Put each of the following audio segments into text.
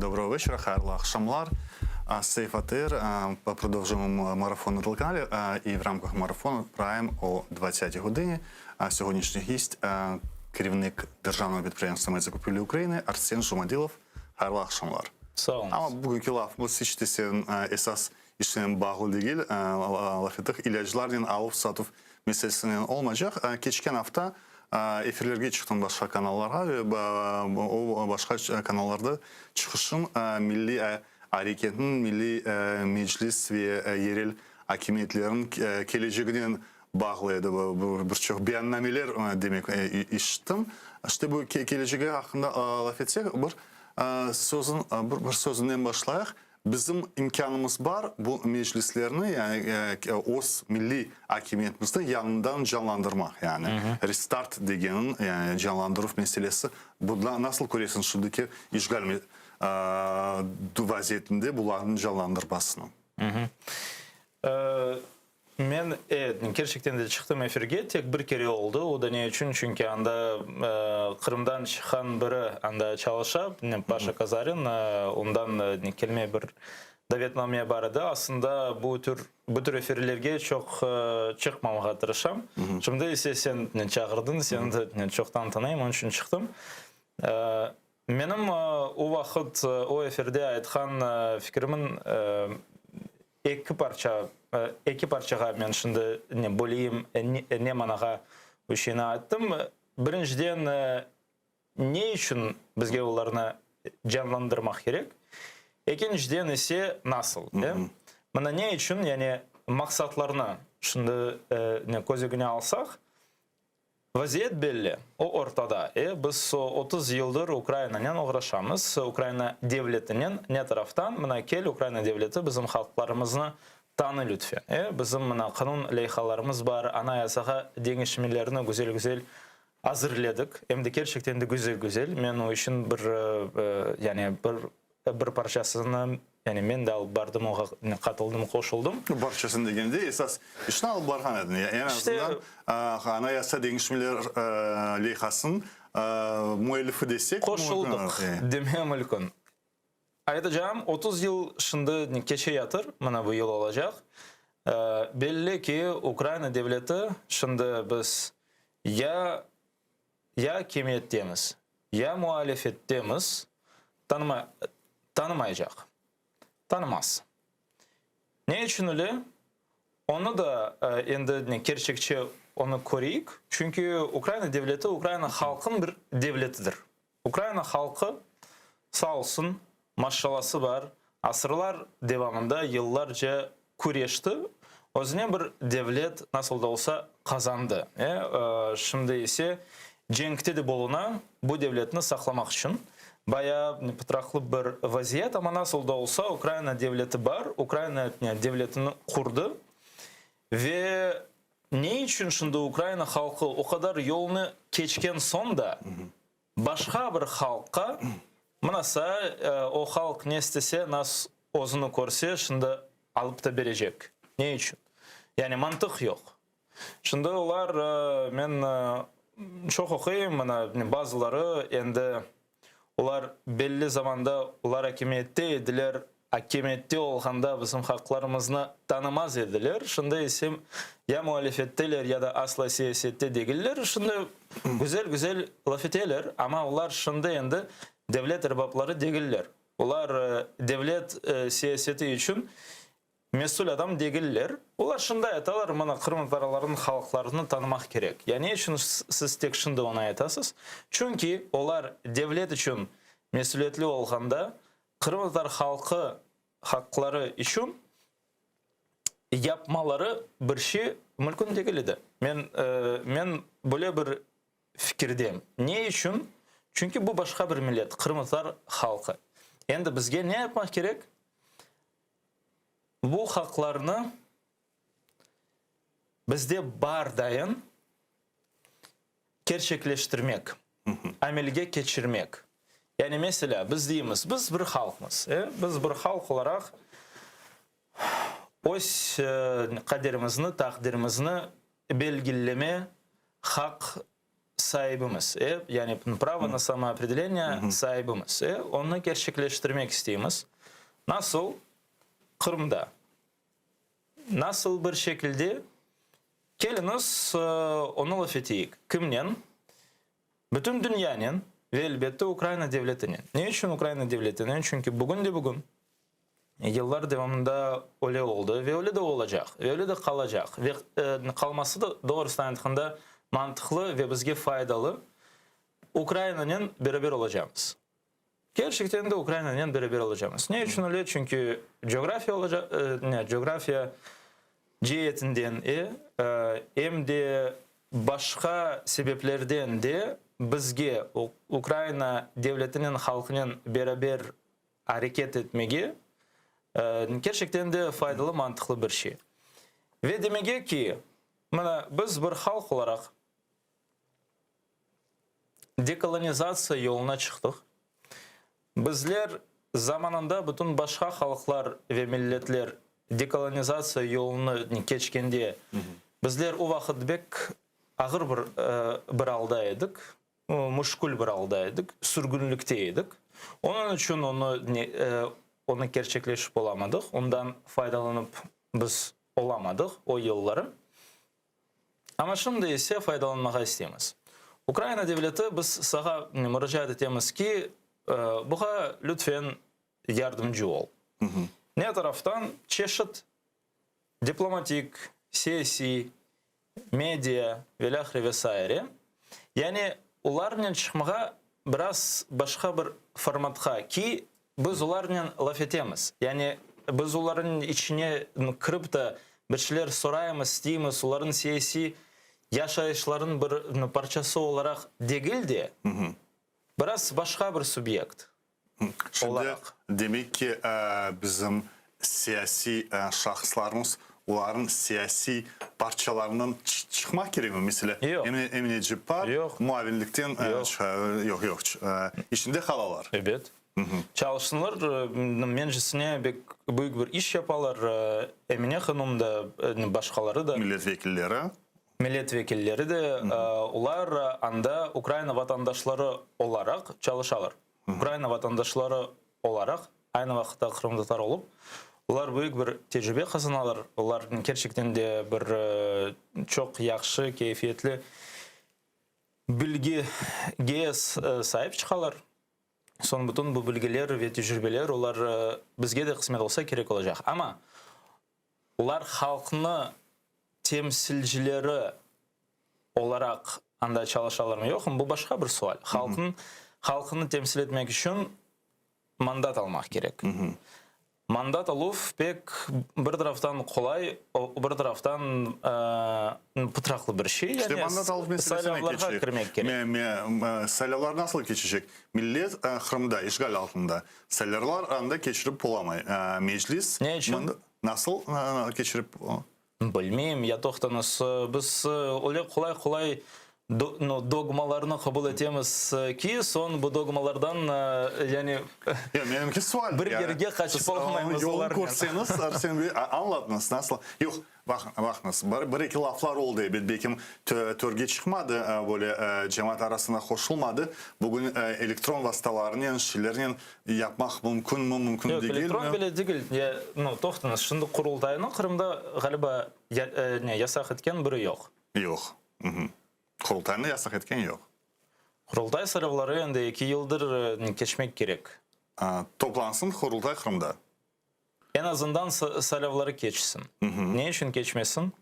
Доброго вечора, Hayırlı aqşamlar. Сейф АТР. Продовжуємо марафон на телеканалі. І в рамках марафону Прайм о 20-й годині. Сьогоднішній гість керівник державного підприємства «Медзакупівлі України» Арсен Жумаділов. Hayırlı aqşamlar. Sağ oluñız. Amma bugünki lafımız iç de sen esas işnen bağlı degil. Laf ettik, ilâclarnen alıp-satuv meselesinen olmaycaq. Keçken afta efirlerge çıqtım başqa kanallarğa ve o başqa kanallarda çıqışım milliy areketniñ, Milliy Meclis ve yerel akimiyetlerniñ keleceginen bağlı edi. Bir çoq beyannameler demek işittim. İşte bu kelecegi aqqında laf etsek, bir sözün, bir sözünden başlayıq. Bizim imkânımız bar bu meclislerni, yani öz milliy akimiyetimizni yañıdan canlandırmaq, yani restart degenin, yani canlandıruv meselesi. Bundan nasıl köresiñ şimdiki işğal vaziyetinde bularnıñ canlandırmasını? Men, evet, kerçekten de çıqtım efirge, tek bir kere oldı, o da ne içün, çünki anda Qırımdan çıqqan biri anda çalışa, Paşa Kazarin, ondan kelme bir davetname bar edi. Aslında bu tür, bu tür efirlerge çoq çıqmamağa tırışam. Şimdi ise sen çağırdıñ, seni de çoqtan tanıyım, onıñ içün çıqtım. Menim o vaqıt o efirde aytqan fikrimin eki parça, eki parçağa men şimdi ne böleyim, ne manağa bu şeyni ayttım. Birinciden, ne içün bizge olarnı canlandırmaq kerek? Ekinciden ise, nasıl? Mına ne içün, yani maqsatlarnı şimdi ne köz ögüne alsaq, Vaziyet belli, o ortada. E, biz 30 yıldır Ukrayinanen oğraşamız, Ukrayina devletinen ne taraftan, mına kel, Ukrayina devleti bizim halqlarımıznı tanı lütfen. E, bizim mına qanun leyhalarımız bar, Anayasağa deñişmelerni güzel-güzel azırledik, em de kerçekten de güzel-güzel, men o işin bir, yani bir bir parçasını, yani men de alıp bardım, oğa qatıldım, qoşuldım. Parçasını degende, esas işni alıp barğan ediñ. Eñ azından Anayasa deñişmeler leyhasınıñ müellifi desek. Qoşuldıq demem mümkün. Aytacağım, 30 yıl şimdi keçe yatır, mına bu yıl olacaq. Belli ki, Ukraina devleti şimdi biz ya ya akimiyettemiz, ya mualefettemiz, tanıma, tanımaycaq, tanımaz. Ne içün öyle? Onı da endi kerçekçe onı köreyik, çünki Ukraina devleti Ukraina halqınıñ bir devletidir. Ukraina halqı, sağ olsun, maşşalası bar, asırlar devamında yıllarca küreşti, özüne bir devlet nasıl da olsa qazandı. Şimdi ise cenkte de buluna, bu devletni saqlamaq içün. Bayağı pıtraqlı bir vaziyet, amma nasıl da olsa Ukraina devleti bar, Ukraina devletini qurdı ve ne içün şimdi Ukraina halqı o qadar yolnı keçken soñ da Başqa bir halqqa, mınasa, o halq ne istese, nas özüni körse, şimdi alıp da berecek. Ne içün? Yani mantıq yoq. Şimdi olar, men çoq oquyım, mına, bazıları endi olar belli zamanda olar akimiyette ediler, Akimiyette olğanda bizim haqlarımıznı tanımaz ediler, şimdi ise ya mualefetteler, ya da asla siyasette degiller, şimdi güzel-güzel laf eteler, amma olar şimdi endi devlet erbapları degiller, olar devlet siyaseti içün mesül adam degiller, olar şimdi aytalar, mına qırımtatarlarnıñ halqlarını tanımaq kerek. Ya ne içün siz tek şimdi onı aytasız? Çünki olar devlet içün mesüliyetli olğanda Qırımtatar halqı haqqları içün yapmaları bir şey mümkün degil edi. Men, men böyle bir fikirdem. Ne içün? Çünki bu başqa bir millet, qırımtatar halqı. Endi bizge ne yapmaq kerek? Bu haqlarnı bizde bar dayın kerçekleştirmek, amelge keçirmek. Yani, meselâ, biz deymiz, biz bir halqmız, e, biz bir halq olaraq öz qaderimizni, taqdirimizni belgileme haq. saibimiz, e, yani pravo na samoopredeleniye saibimiz, e, onı kerçekleştirmek isteymiz. Nasıl? Qırımda. Nasıl bir şekilde? Keliñiz, onı laf eteyik. Kimnen? Bütün dünyanen ve, elbette, Ukraina devletinen. Ne içün Ukraina devletinen? Çünki bugün de bugün, yıllar devamında öyle oldı ve öyle de olacaq, ve öyle de qalacaq. Ve qalması da, doğrusını aytqanda, mantıqlı ve bizge faydalı, Ukrainanen beraber olacamız. Kerçekten de Ukrainanen beraber olacamız. Ne içün öyle? Çünki coğrafiya olacaq, ne, coğrafiya ceetinden e, em de başqa sebeplerden de bizge Ukraina devletinen, halqınen beraber areket etmege kerçekten de faydalı, mantıqlı bir şey. Ve demege ki, mına biz bir halq olaraq Dekolonizatsiya yoluna çıqtıq. Bizler zamanında bütün başqa halqlar ve milletler dekolonizatsiya yolunı keçkende, bizler o vaqıt bek ağır bir bir alda edik, müşkül bir alda edik, sürgünlikte edik. Onıñ içün onı onı kerçekleşip olamadıq, ondan faydalanıp biz olamadıq o yılları. Amma şimdi ise faydalanmağa isteymiz. Ukraina devleti, biz sağa muracaat etemiz ki, buğa lütfen yardımcı ol. Ne taraftan? Çeşit diplomatik, siyasiy, media velâhre ve saire. Yani olarnen çıqmağa biraz başqa bir formatqa ki, biz olarnen laf etemiz. Yani biz olarnıñ içine kirip de bir şeyler soraymız, isteymiz, olarnıñ siyasiy yaşayışlarınıñ bir parçası olaraq degil de, biraz başqa bir subyekt Şimdi, demek ki, bizim siyasiy şahıslarımız olarnıñ siyasiy parçalarından çıqmaq kerekmi? Meselâ, Emine Ceppar muavinlikten yoq, yoq, içinde qalalar. Ebet. Çalışsınlar, mencesine bek büyük bir iş yapalar, Emine hanım da, başqaları da. Millet vekilleri. Millet vekilleri de, olar anda Ukraina vatandaşları olaraq çalışalar. Ukraina vatandaşları olaraq, aynı vaqıtta qırımtatar olıp, olar büyük bir tecrübe qazanalar, olar kerçekten de bir çoq yahşı, keyfiyetli bilgige saip çıqalar. Soñ bütün bu bilgiler ve tecrübeler olar bizge de qısmet olsa kerek olacaq. Amma olar halqnı temsilcileri olaraq anda çalışalarmı yoqmı, bu başqa bir sual. Halqnıñ halqını temsil etmek içün mandat almaq kerek. Mandat aluv pek bir taraftan qolay, bir taraftan pıtraqlı bir şey. İşte mandat aluv meselesine Saylavlarğa keçeyik. kirmek kerek. Me, me, saylavlar nasıl keçecek? Millet Qırımda, işğal altında. Saylavlar anda keçirip olamay. Meclis Ne içün? Nasıl keçirip? Bilmeyim, ya toqtañız, biz öyle qolay-qolay dogmalarnı qabul etemiz ki, soñ bu dogmalardan, yani, Yoq, menimki sual, bir yerge qaçıp olamaymız yolun olarnen. körseñiz, Arsen bey, añlatıñız, nasıl? Yoq, baqıñız, bir-eki laflar oldı, ebet, belkim törge çıqmadı, böyle cemaat arasına qoşulmadı. Bugün elektron vastalarınen, şeylernen Yapmaq mümkünmi, mümkün Yoq, degilmi? elektron bile degil. Ya, no, toqtañız, şimdi Qurultaynı Qırımda, ğaliba, ya, ne, yasaq etken biri yoq. Yoq. Qurultaynı yasaq etken yoq. Qurultay saylavları endi eki yıldır keçmek kerek. Toplansın Qurultay Qırımda. Eñ azından saylavları keçsin. Ne içün keçmesin?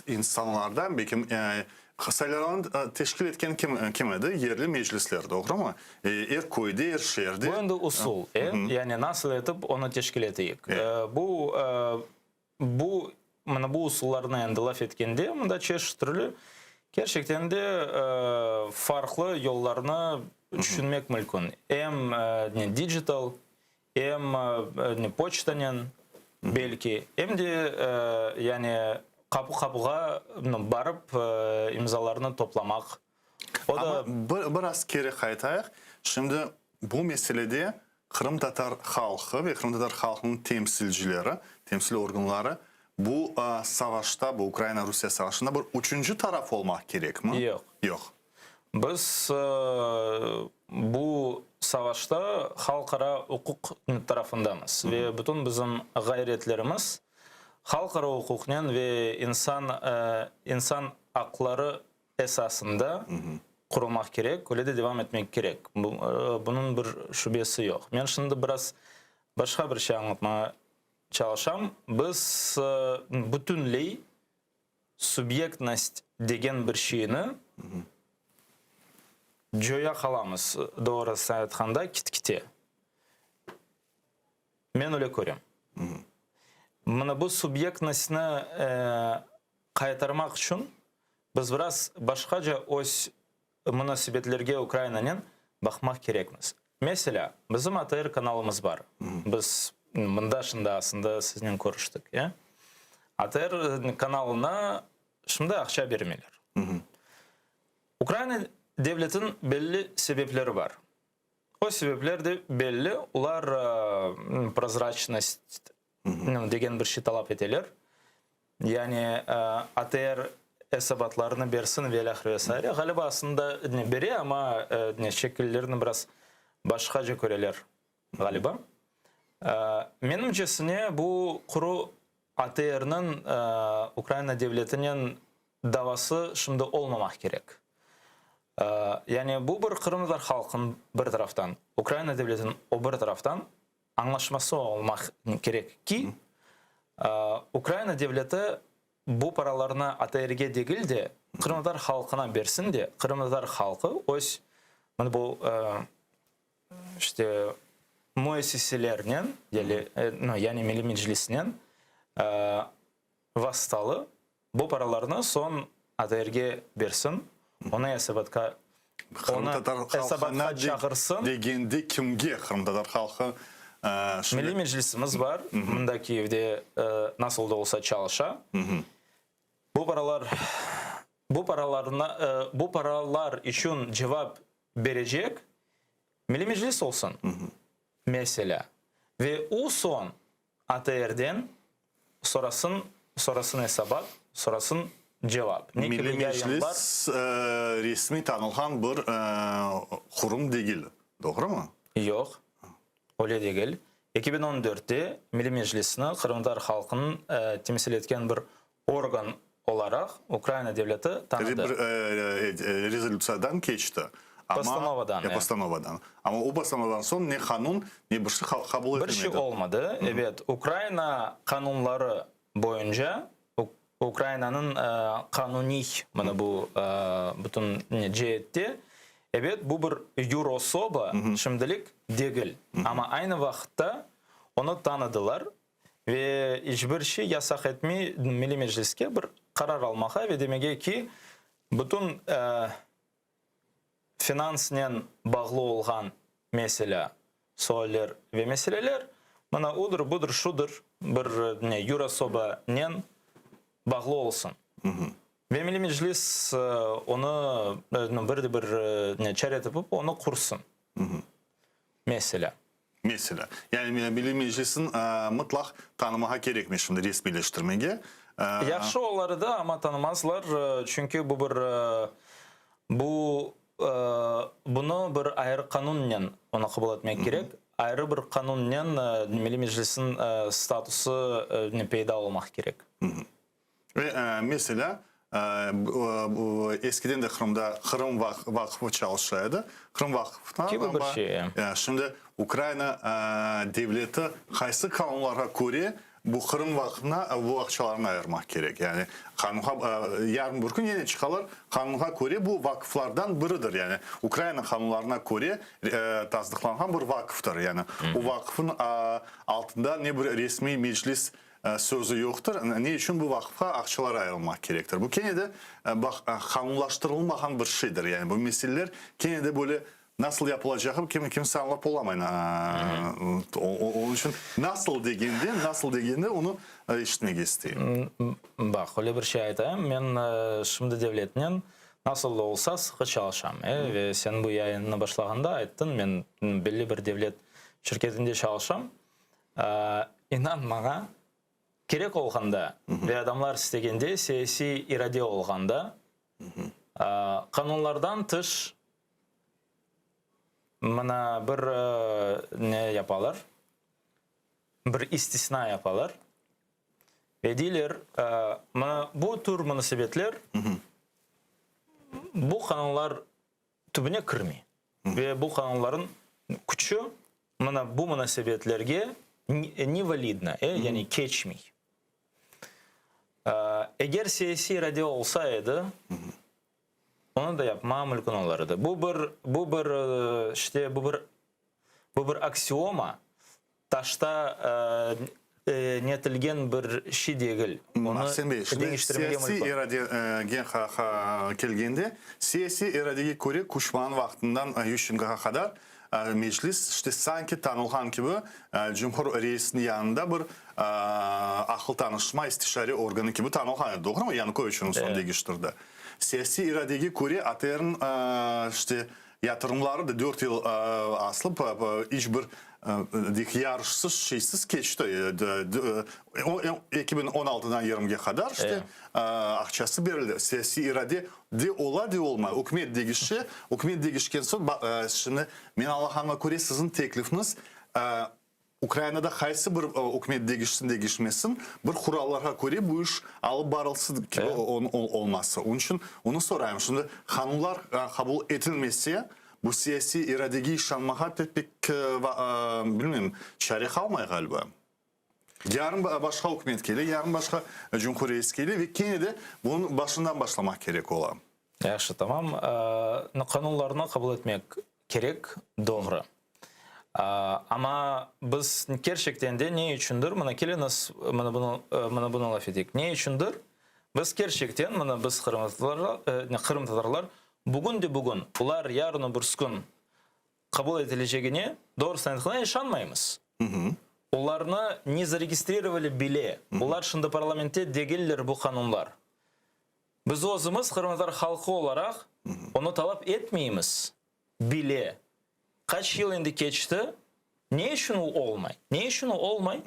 İnsanlardan, belki, saylavlarnı teşkil etken kim, kim edi? Yerli meclisler, doğrumı? Er köyde, er şeerde. Bu endi usul, e? Yani nasıl etip onı teşkil eteyik? Bu, bu, mına bu usullarnı endi laf etkende, mında çeşit türlü, kerçekten de, farqlı yollarnı tüşünmek mümkün. Em digital, Em poçtanen, belki, em de yani qapu-qapuğa barıp imzalarnı toplamaq. O da. Amma biraz keri qaytayıq. Şimdi bu meselede qırımtatar halqı ve qırımtatar halqınıñ temsilcileri, temsil organları. Bu savaşta, bu Ukraina-Rusiye savaşında bir üçünci taraf olmaq kerekmi? Yoq. Yoq. Biz bu savaşta halqara uquq tarafındamız ve bütün bizim ğayretlerimiz halqara uquqnen ve insan insan aqları esasında qurulmaq kerek, öyle de devam etmek kerek. Bunıñ bir şübesi yoq. Men şimdi biraz başqa bir şey añlatmağa çalışam. Biz bütünley subyektnost degen bir şeyni coya qalamız, doğrusını aytqanda, kit-kite. Men öyle körem. Mına bu subyektnostnı qaytarmaq içün biz biraz başqaca öz munasebetlerge Ukrainanen baqmaq kerekmiz. Meselâ, bizim ATR kanalımız bar. Biz mında şimdi aslında siznen körüştik, e? ATR kanalına şimdi aqça bermeyler. Ukraina devletiniñ belli sebepleri bar. O sebepler de belli, olar prozraçnost degen bir şey talap eteler. Yani ATR esabatlarını bersin ve ilâhre ve saire. Ğaliba aslında bere, amma şekillerini biraz başqaca köreler ğaliba. Menimcesine, bu quru ATRniñ Ukraina devletinen davası şimdi olmamaq kerek. Yani bu bir qırımtatar halqınıñ bir taraftan, Ukraina devletiniñ o bir taraftan añlaşması olmaq kerek ki, Ukraina devleti bu paralarnı ATRge degil de, qırımtatar halqına bersin de, qırımtatar halqı öz mına bu işte müessiselernen, yani Milliy Meclisnen vasıtalı Bu paralarnı soñ ATRge bersin, onı esabatqa onı Qırımtatar halqına esabatqa çağırsın. degende kimge qırımtatar halqı şimdi? Milliy Meclisimiz bar, mında Kiyevde nasıl da olsa çalışa. Bu paralar bu paralarnı bu paralar içün cevap berecek Milliy Meclis olsun, meselâ. Ve u soñ ATRden sorasın, sorasın esabat, sorasın cevap. Ne Milliy kibi yayınlar? Meclis resmiy tanılğan bir qurum degil, doğrumı? Yoq, öyle degil. 2014-te Milliy Meclisni qırımtatar halqınıñ temsil etken bir organ olaraq Ukraina devleti tanıdı. Bir rezolütsiyadan keçti. Postanovadan, amma, postanovadan. Amma o postanovadan soñ ne qanun, ne bir şey qabul etilmedi. Bir şey olmadı, ebet. Ukraina qanunları boyunca, Ukrainanıñ qanuniy mına bu bütün ceette, ebet, bu bir yurosoba şimdilik degil. Amma aynı vaqıtta onı tanıdılar Ve iç bir şey yasaq etmey Milliy Mecliske bir qarar almağa ve demege ki, bütün finansnen bağlı olğan meselâ, sualler ve meseleler mına udır, budır, şudır bir ne yurosobanen bağlı olsun. Ve Milliy Meclis onı bir de bir ne çare tapıp onı qursun. Meselâ. Meselâ, yani Milliy Meclisniñ mıtlaq tanımağa kerekmi şimdi resmiyleştirmege? Yahşı olar edi, amma tanımazlar, çünki bu bir bu bunı bir ayrı qanunnen onı qabul etmek kerek, ayrı bir qanunnen Milliy Meclisniñ statusı peyda olmaq kerek. Ve, meselâ, eskiden de Qırımda Qırım vaqfı çalışa edi. Qırım vaqfına Kibi bir şey. Şimdi Ukraina devleti qaysı qanunlarğa köre bu Qırım vaqfına bu aqçalarnı ayırmaq kerek? Yani qanunğa, yarın bir kün yine çıqalar, qanunğa köre bu vaqflardan biridir. Yani Ukraina qanunlarına köre tasdıqlanğan bir vaqıftır. Yani o vaqfıñ altında ne bir resmiy meclis Sözü yoqtır. Ne içün bu vaqıfqa aqçalar ayırılmaq kerektir? Bu kene de, baq, qanunlaştırılmağan bir şeydir. Yani bu meseleler kene de böyle nasıl yapılacağı kimse añlap olamay. Onıñ içün nasıl degende, nasıl degende onı eşitmege isteyim. Baq, öyle bir şey aytayım, men şimdi devletnen nasıl da olsa sıqı çalışam. Ve sen bu yayınnı başlağanda ayttın, men belli bir devlet şirketinde çalışam. İnan maña, Kerek olğanda ve adamlar istegende, siyasiy irade olğanda, qanunlardan tış mına bir ne yapalar, bir istisna yapalar ve deyler, mına bu tür munasebetler bu qanunlar tübüne kirmey ve bu qanunlarnıñ küçü mına bu munasebetlerge nevalidno, e, yani keçmey. Eger siyasiy irade olsa edi, onı da yapmağa mümkün olar edi. Bu bir, bu bir, işte, bu bir, bu bir aksioma, taşta netilgen bir şey degil. Onı Arsen bey, şimdi deñiştirmege siyasiy mümkün. iradege kelgende, siyasiy iradege köre Kuşmanıñ vaqtından Yuşçenkoğa qadar Meclis işte sanki tanılğan kibi Cumhur reisiniñ yanında bir aqıl tanışma, istişare organı kibi tanılğan edi, doğrumı? Yanukoviç onı soñ deñiştirdi. Siyasiy iradege köre ATRniñ işte Yatırımları da dört yıl aslı iç bir deyik yarışsız, şeysiz keçti. 2016-dan yirmige qadar işte aqçası berildi. Siyasiy irade de ola, de olmay. Ükümet degişe, ükümet degişken soñ, şimdi men añlağanıma köre siziñ teklifniz Ukrainada qaysı bir ükümet degişsin degişmesin, bir qurallarğa köre bu iş alıp barılsın kibi olması. Onıñ içün onı sorayım. Şimdi qanunlar qabul etilmese, bu siyasiy iradege işanmağa pek pek bilmeyim, çare qalmay ğaliba. Yarın başqa ükümet kele, yarın başqa cumhurreis kele ve kene de bunıñ başından başlamaq kerek ola. Yahşı, tamam. Qanunlarnı qabul etmek kerek, doğru. Amma biz kerçekten de ne içündir, mına keliñiz, mına bunı, mına bunı laf eteyik, ne içündir biz kerçekten, mına biz qırımtatarlar, bugün de bugün, olar yarın-öbürs kün qabul etilecegine, doğrusını aytqanda, işanmaymız. Olarnı ne zaregistrirovali bile, olar şimdi parlamentte degiller bu qanunlar. Biz özümiz qırımtatar halqı olaraq onı talap etmeymiz bile. Qaç yıl endi keçti, ne içün o olmay? Ne içün o olmay?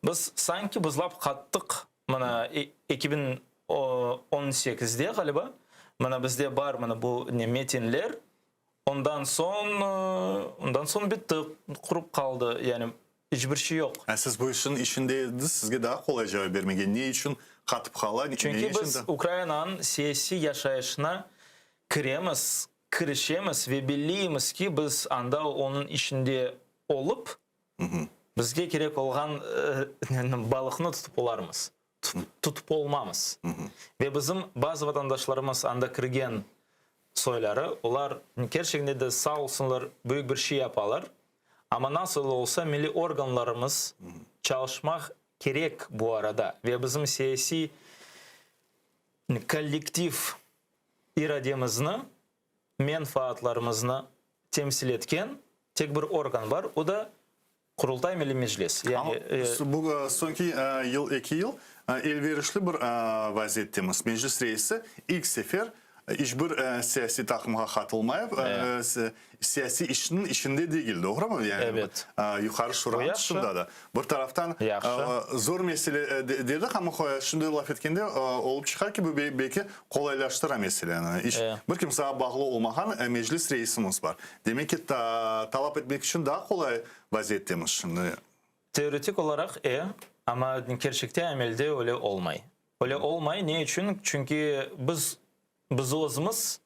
Biz sanki biz laf qattıq, mına, 2018-de ğaliba, mına bizde bar mına bu ne metinler, ondan soñ, ondan soñ bitti, qurup qaldı, yani İç bir şey yoq. A siz bu işniñ içinde ediñiz, sizge daa qolay cevap bermege. Ne içün qatıp qala, ne Çünki içün biz Ukrainanıñ siyasiy yaşayışına kiremiz, kirişemiz ve belleymiz ki, biz anda onıñ içinde olıp, bizge kerek olğan balıqnı tutıp olarmız. Tutıp olmamız. Ve bizim bazı vatandaşlarımız anda kirgen soyları, olar kerçekten de sağ olsunlar, büyük bir şey yapalar. Amma nasıl olsa milliy organlarımız çalışmaq kerek bu arada ve bizim siyasiy kollektiv irademizni, menfaatlarımıznı temsil etken tek bir organ bar, o da Qurultay Milliy Meclis. Amma bu soñki yıl, eki yıl elverişli bir vaziyettemiz. Meclis reisi ilk sefer iç bir siyasiy taqımğa qatılmayıp, siyasiy işniñ içinde degil, doğrumı? Yani Yuqarı Şuranıñ tışında da. Bir taraftan zor mesele dedik, amma şimdi laf etkende olıp çıqa ki, bu belki qolaylaştıra meseleni. İç bir kimsege bağlı olmağan Meclis reisimiz bar. Demek ki, talap etmek içün daa qolay vaziyettemiz şimdi. Teoretik olaraq e, amma kerçekte amelde öyle olmay. Öyle olmay, ne içün? Çünki biz, biz özümiz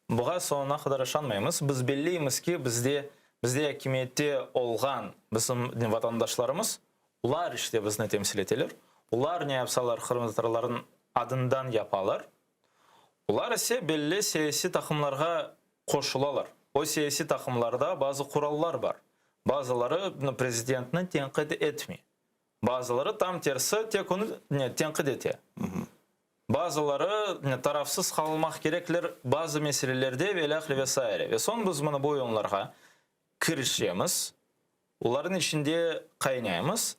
buğa soñuna qadar işanmaymız. Biz belleymiz ki, bizde, bizde akimiyette olğan bizim vatandaşlarımız, olar işte bizni temsil eteler, olar ne yapsalar qırımtatarlarnıñ adından yapalar. Olar ise belli siyasiy taqımlarğa qoşulalar. O siyasiy taqımlarda bazı qurallar bar. Bazıları prezidentni tenqid etmey. Bazıları tam tersi tek onı tenqid ete. Bazıları tarafsız qalmaq kerekler bazı meselelerde ve ilâhre ve saire. Ve soñ biz mına bu oyunlarğa kirişemiz, olarnıñ içinde qaynaymız.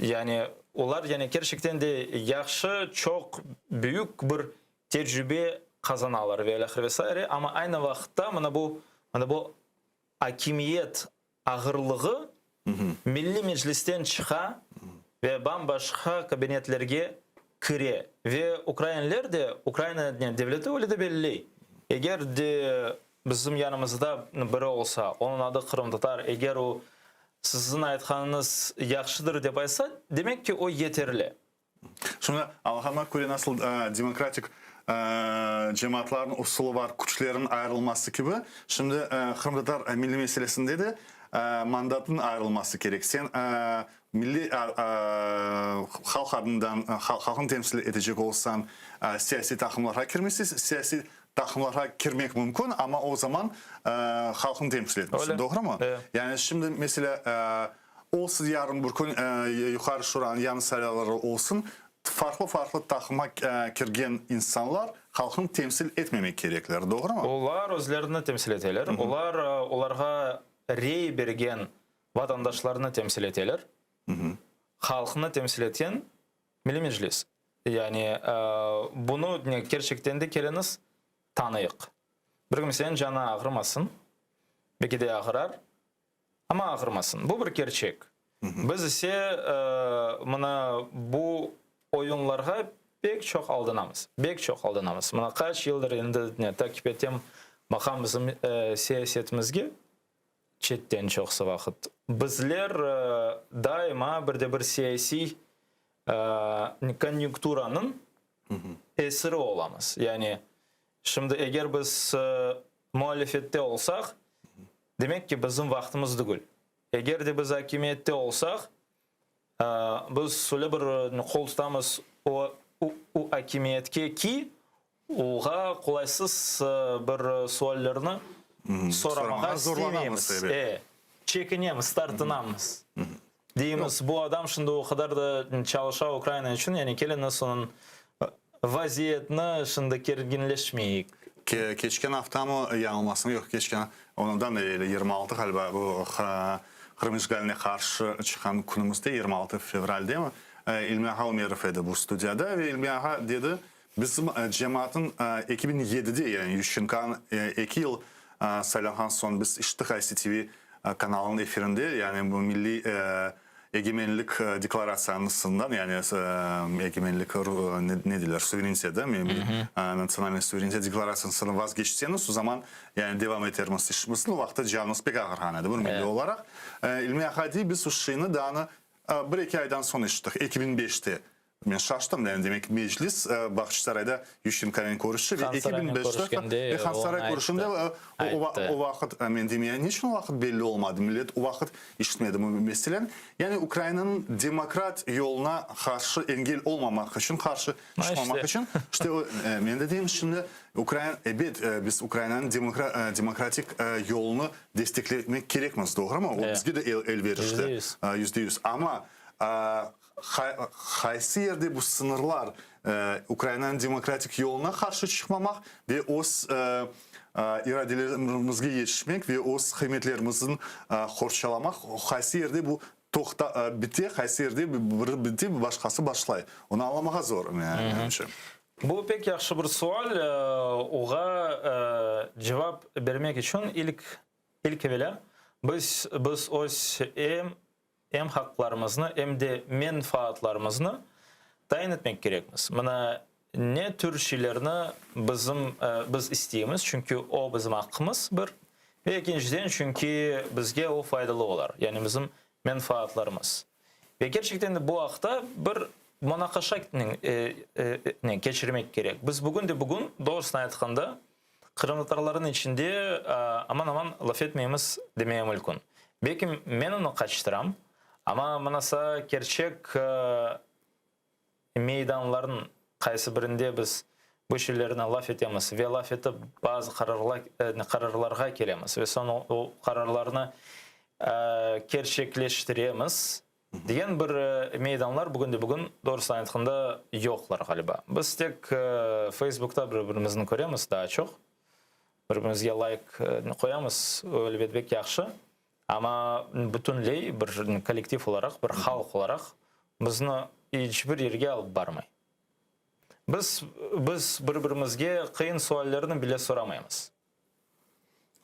Yani olar yani kerçekten de yahşı, çoq büyük bir tecrübe qazanalar ve ilâhre ve saire. Amma aynı vaqıtta mına bu, mına bu akimiyet ağırlığı Milliy Meclisten çıqa. Ve bam-başqa kabinetlerge kire. Ve ukrainler de, Ukraina devleti öyle de belley. Eger de bizim yanımızda biri olsa, onıñ adı qırımtatar, eger o siziñ aytqanıñız yahşıdır dep aytsa, demek ki, o yeterli. Şimdi, Allahıma köre, nasıl demokratik cemaatlarnıñ usulı bar, küçlerniñ ayırılması kibi, şimdi qırımtatar milliy meselesinde de mandatnıñ ayırılması kerek. Sen milliy halq adından, halqnı temsil etecek olsañ, siyasiy taqımlarğa kirmeysiñ, siyasiy taqımlarğa kirmek mümkün, amma o zaman halqnı temsil etmeysiñ, doğrumı? Yani şimdi, meselâ, Olsun yarın bir kün Yuqarı Şuranıñ yañı saylavları olsun, farqlı-farqlı taqımğa kirgen insanlar halqnı temsil etmemek kerekler, doğrumı? Olar özlerini temsil eteler, olar olarğa rey bergen vatandaşlarnı temsil eteler, halqnı temsil etken Milliy Meclis. Yani bunı kerçekten de keliñiz tanıyıq. Bir kimseniñ canı ağrımasın, belki de ağırar, Amma ağırmasın. Bu bir kerçek. Biz ise mına bu oyunlarğa pek çoq aldanamız. Bek çoq aldanamız. Mına qaç yıldır endi takip etem, baqam bizim siyasetimizge çetten çoqsu vaqıt. Bizler daima bir de bir siyasiy konyunkturanıñ esiri olamız. Yani şimdi eger biz muhalifette olsaq, demek ki, bizim vaqtımız degil. Eger de biz akimiyette olsaq, biz öyle bir qol tutamız o akimiyetke ki, oğa qolaysız bir suallerni soramağa istemeymiz. E, çekinemiz, tartınamız. Deymiz, bu adam şimdi o qadar da çalışa Ukraina içün, yani keliñiz onıñ vaziyetini şimdi kerginleşmeyik. Keçken aftamı, yañılmasam, yoq, keçken, ondan da evel, 26 ğaliba, bu Qırım işğaline qarşı çıqqan künümizde, 26 fevraldemi, İlmi ağa Ümerov edi bu studiyada ve İlmi ağa dedi, bizim cemaatnıñ 2007-de, yani Yuşçenkonıñ eki yıl saylanğan soñ biz işittik ICTV kanalınıñ efirinde, yani bu milliy egemenlik deklaratsiyasından, yani egemenlik, ne deyler, suverenitet, da, natsionalnıy suverenitet deklaratsiyasından vazgeçseñiz, o zaman yani devam etermiz işimizni, o vaqıtta canımız pek ağırğan edi bir milliy olaraq. İlmi Ahadiy biz o şeyni daa bir-eki aydan soñ eşittik, 2005-te. Men şaştım, yani demek Meclis Bağçasarayda Yuşçenkonen körüşti ve 2005-te ve Hansaray körüşünde o vaqıt men deyim, yani niçün o vaqıt belli olmadı, millet o vaqıt işitmedi bu meseleni. Yani Ukrainanıñ demokrat yoluna qarşı engel olmamaq içün, qarşı çıqmamaq içün, işte men de deyim şimdi Ukraina, ebet, biz Ukrainanıñ demokratik yolunı desteklemek kerekmiz, doğrumı? O bizge de elverişli, %100, amma Qaysı yerde bu sıñırlar Ukrainanıñ demokratik yoluna qarşı çıqmamaq ve öz iradelerimizge yetişmek ve öz qıymetlerimizni qorçalamaq, qaysı yerde bu toqta bite, qaysı yerde biri bite, başqası başlay? Onı añlamağa zor, menimce. Bu pek yahşı bir sual. Oğa cevap bermek içün ilk, ilk evelâ biz, biz öz em em haqlarımıznı, em de menfaatlarımıznı tayin etmek kerekmiz. Mına ne tür şeylerni bizim biz isteymiz, çünki o bizim aqqımız, bir, ve ekinciden, çünki bizge o faydalı olar, yani bizim menfaatlarımız. Ve kerçekten de bu aqta bir munaqaşa keçirmek kerek. Biz bugün de bugün, doğrusını aytqanda, Qırımtatarlarnıñ içinde aman-aman laf etmeymiz demeye mülkün. Belki men onı qaçtıram, amma mınasa kerçek meydanlarnıñ qaysı birinde biz bu şeylerni laf etemiz ve laf etip bazı qararlarğa kelemiz ve soñ o qararlarnı kerçekleştiremiz Degen bir meydanlar bugünde-bugün, doğrusını aytqanda, yoqlar, ğaliba. Biz tek Feysbukta bir-birimizni köremiz daa çoq. Bir-birimizge layk qoyamız, o, elbet, bek yahşı. Amma bütünley bir kollektiv olaraq, bir halq olaraq bizni iç bir yerge alıp barmay. Biz, biz bir-birimizge qıyın suallerni bile soramaymız.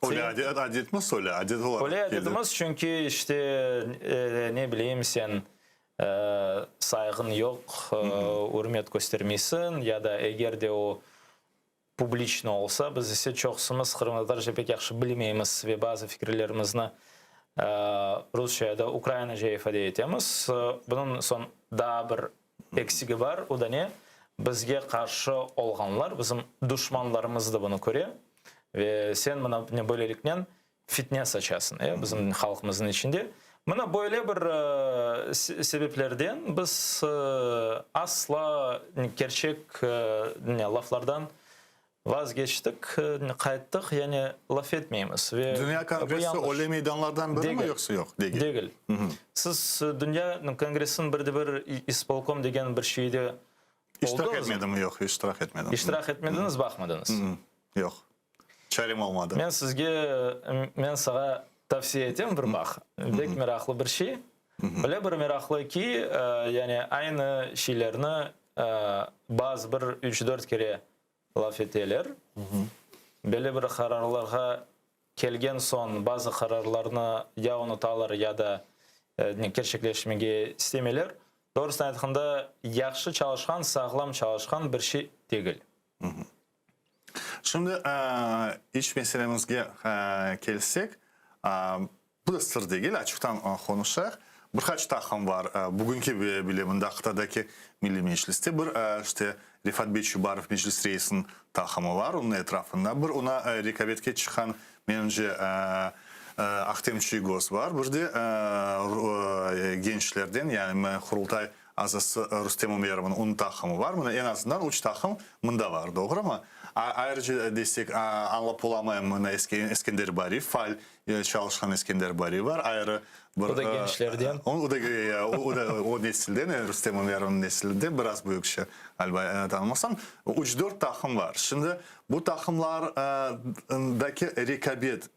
Öyle adet, adetmiz öyle, adet olaraq Öyle keldi. adetimiz, çünki işte, ne bileyim, sen. Sayğıñ yoq, ürmet köstermeysiñ ya da eger de o publiçno olsa, biz ise çoqusımız qırımtatarca pek yahşı bilmeymiz ve bazı fikirlerimizni rusça ya da ukrainaca ifade etemiz. Bunıñ soñ daa bir eksigi bar, o da ne? Bizge qarşı olğanlar, bizim duşmanlarımız da bunı köre ve sen mına böyleliknen fitne saçasıñ, e, bizim halqımıznıñ içinde. Mına böyle bir sebeplerden biz asla kerçek laflardan vazgeçtik, qayttıq, yani laf etmeymiz. Ve Dünya kongressi öyle meydanlardan birimi yoqsa yoq? Degil. Degil. Siz Dünya kongressiniñ bir de bir ispolkom degen bir şeyde İştirak etmedim, yoq, iştirak etmedim. İştirak etmediñiz, baqmadıñız? Yoq. Çarem olmadı. Men sizge, men sağa tavsiye etem bir baq. Bek meraqlı bir şey. Öyle bir meraqlı ki, yani aynı şeylerni bazı bir üç-dört kere laf eteler. Belli bir qararlarğa kelgen soñ bazı qararlarnı ya unutalar, ya da kerçekleşmege istemeyler. Doğrusını aytqanda, yahşı çalışqan, sağlam çalışqan bir şey degil. Şimdi iç meselemizge kelsek, bu da sır degil, açıqtan qonuşayıq. Bir qaç taqım bar, bugünki bile mında qıtadaki Milliy Mecliste bir, işte, Refat bey Çubarov Meclis reisiniñ taqımı var, onıñ etrafında bir, oña rekabetke çıqqan, menimce, Ahtem Çiygoz var, bir de gençlerden, yani Qurultay Azası Rustem Umerovnıñ onıñ taqımı var. Mına, eñ azından üç taqım mında var, doğrumı? Ayrıca desek, añlap olamayım, mına Eskender Bariyev, faal çalışqan Eskender Bariyev var, ayrı bir... O da gençlerden. O da, o da o nesilden, Rustem Umerovnıñ nesilinden, biraz büyükçe, ğaliba, tanımasam. Üç-dört taqım var. Şimdi bu taqımlardaki rekabet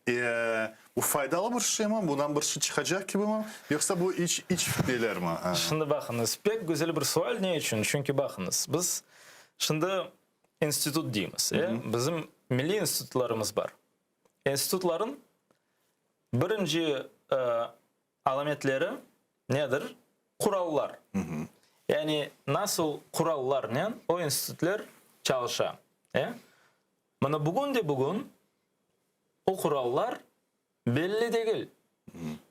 Bu faydalı bir şeymi, bundan bir şey çıqacaq kibimi, yoqsa bu iç iç fitnelermi? Şimdi baqıñız, pek güzel bir sual, ne içün? Çünki baqıñız, biz şimdi institut deymiz, e, bizim milliy institutlarımız bar. İnstitutların birinci alametleri nedir? Qurallar. Yani nasıl qurallarnen o institutler çalışa, e? Mına bugün de bugün O qurallar belli degil.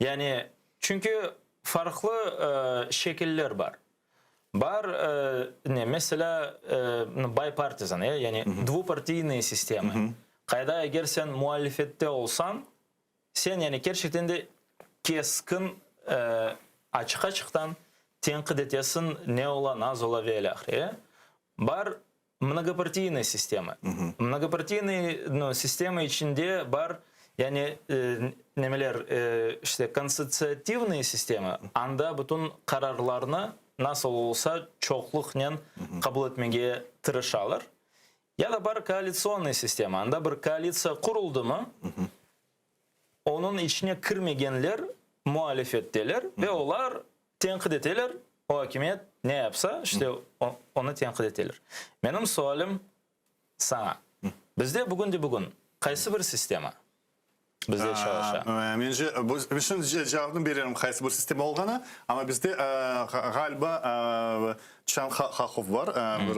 Yani, çünki farqlı şekiller bar. Bar, ne, meselâ, bipartisan, yani dvupartiynıy sistema, qayda eger sen muallifette olsañ, sen, yani, kerçekten de keskin, açıq-açıqtan tenqit etesiñ, ne ola, naz ola ve ilâhre. Bar Mnogopartiynaya sistema. Mnogopartiynıy, no, sistema içinde bar, yani, nemeler, işte, konsotsiativnıy sistema, anda bütün qararlarnı nasıl olsa çoqluqnen qabul etmege tırışalar. Ya da bar koalitsionnıy sistema, anda bir koalitsiya quruldımı, onıñ içine kirmegenler mualefetteler ve olar Tenqit eteler, o akimiyet ne yapsa, işte onı tenqit eteler. Menim sualim saña, bizde bugün-de-bugün qaysı bir sistema bizde çalışa? Mence, men şimdi cevabını bererim qaysı bir sistema olğanı, amma bizde ğaliba Çan Hahov bar, bir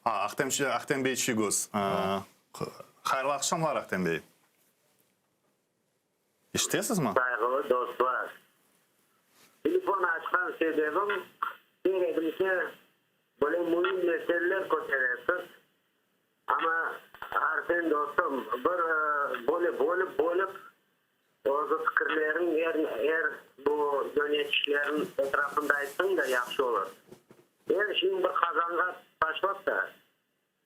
Ahtem, Ahtem bey Çiygoz. Hayırlı aqşamlar, Ahtem bey. İşitesizmi? Sayğılı dostlar! Telefon açqan sebebim, der edim ki, böyle müim meseleler köteresiz, amma, Arsen dostum, bir böyle bölip-bölip özü fikirleriñ er, er bu yönetişlerniñ etrafında aytsañ da yahşı olur. Er şeyni bir qazanğa taşlap da,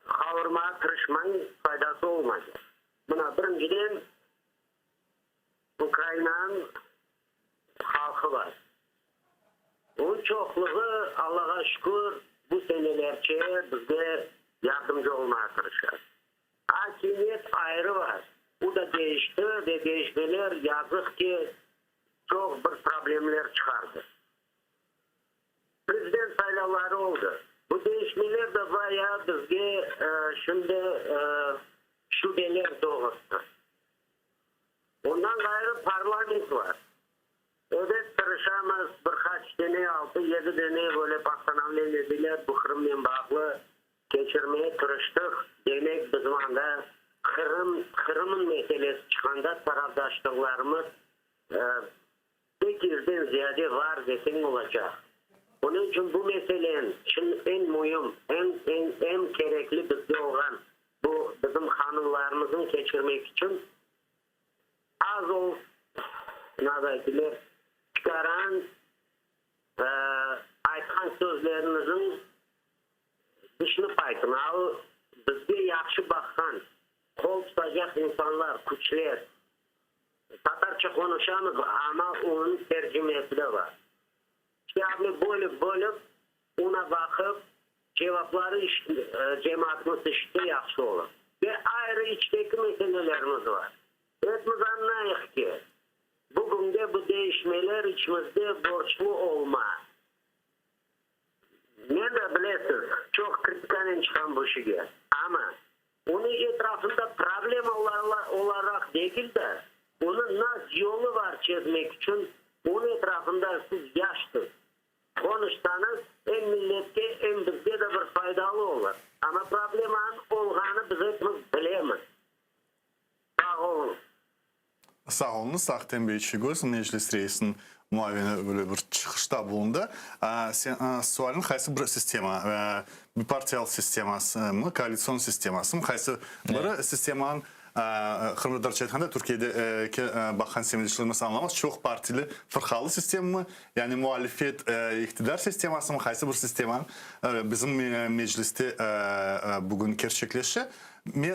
qavurmağa tırışmañ, faydası olmaycaq. Mına, birinciden, Ukrainanıñ halqı bar. Onıñ çoqluğı, Allağa şükür, bu senelerce bizge yardımcı olmağa tırışa. Akimiyet ayrı bar, bu da deñişti ve deñişmeler, yazıq ki, çoq bir problemler çıqardı. Prezident saylavları oldı. Bu deñişmeler de bayağı bizge şimdi şübeler doğurttı. Ondan ğayrı parlament bar. Ebet, tırışamız, bir qaç. qaç dene, altı, yedi dene böyle postanovleniye bile bu Qırımnen bağlı keçirmeye tırıştıq. Demek, bizim anda Qırım, Qırımın meselesi çıqqanda tarafdaşlıqlarımız pek yüzden ziyade var deseñ olacaq. Onıñ içün bu meselen, şimdi eñ müim, eñ, eñ, eñ kerekli bizge olğan bu bizim qanunlarımıznı keçirmek içün Az ol, nazaytiler, çıqaran, aytqan sözleriñizniñ dışını paytın. Al, bizge yahşı baqqan, qol tutacaq insanlar, küçler. Tatarca qonuşamız, amma onıñ tercimesi de bar. Kitabnı bölip-bölip, ona baqıp, cevapları cemaatımız işitse yahşı olur. Ve ayrı içteki meselelerimiz bar. Epimiz añlayıq ki, bugünde bu değişmeler içimizde borçlu olma. Men de, bilesiz, çoq kritikanen çıqam bu işige. Amma onı etrafında problema olaraq degil de, onı nas yolu bar çezmek içün, onı etrafında siz yaşsız, qonuşsañız, em milletke, em bizge de bir faydalı olur. Amma problemanıñ olğanı biz epimiz bilemiz. Sağ oluñ. Sağ oluñız, Ahtem bey Çiygoz, Meclis reisiniñ muavini böyle bir çıqışta bulundı. Sen, sualniñ qaysı bir sistema, bipartiyalı sistemasımı, koalitsion sistemasımı, qaysı biri sistemanıñ, qırımtatarca aytqanda, Türkiyedeki baqqan semetdeşlerimiz añlamaz, çoq partili, fırqalı sistemamı, yani muhalifet, iqtidar sistemasımı, qaysı bir sistemanıñ bizim Mecliste bugün kerçekleşe?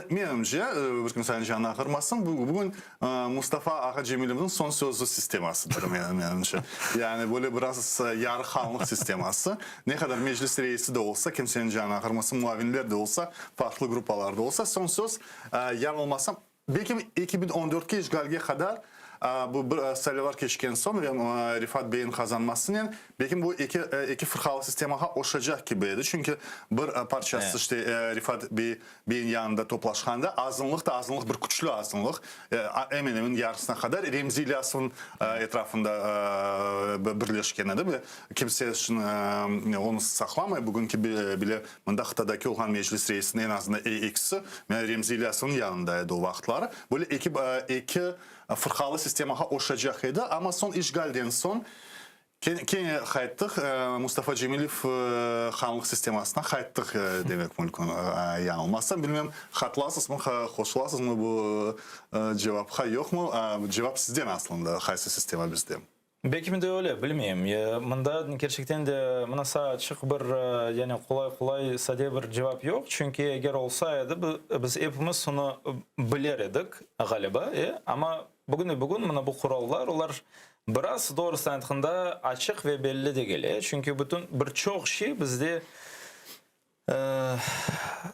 Menimce, bir kimseniñ canı ağırmasın, bugün Mustafa ağa Cemilevniñ soñ sözü sistemasıdır, menimce. Yani böyle biraz yarı hanlıq sisteması. Ne qadar meclis reisi de olsa, kimseniñ canı ağırmasın, muavinler de olsa, farqlı gruppalar da olsa, soñ söz, yanılmasam, Belki 2014-ke işğalge qadar, bu bir saylavlar keçken soñ ve Refat beyniñ qazanmasınen, belki bu eki eki fırqalı sistemağa oşacaq kibi edi. Çünki bir parçası işte Refat bey beyniñ yanında toplaşqanda, azınlıq da azınlıq, bir küçlü azınlıq, emen-emen yarısına qadar Remzi İlyasovnıñ etrafında birleşken edi. Ve kimse onı saqlamay, bugünki bile Mında qıtadaki olğan Meclis reisiniñ eñ azından ekisi, mına Remzi İlyasovnıñ yanında edi o vaqıtları. Böyle eki eki fırqalı sistemağa oşacaq edi, amma soñ işğalden soñ kene qayttıq, Mustafa Cemilev hanlıq sistemasına qayttıq demek mümkün, yañılmasam. Bilmem, qatılasızmı, qoşulasızmı bu cevapqa, yoqmı? Cevap sizden aslında, qaysı sistema bizde. Belki de öyle, bilmeyim. Mında kerçekten de mınasa açıq bir, yani qolay-qolay sade bir cevap yoq. Çünki eger olsa edi, biz epimiz onı biler edik, ğaliba. Amma bugüne-bugün mına bu qurallar, olar biraz, doğrusını aytqanda, açıq ve belli degil. Çünki bütün, bir çoq şey bizde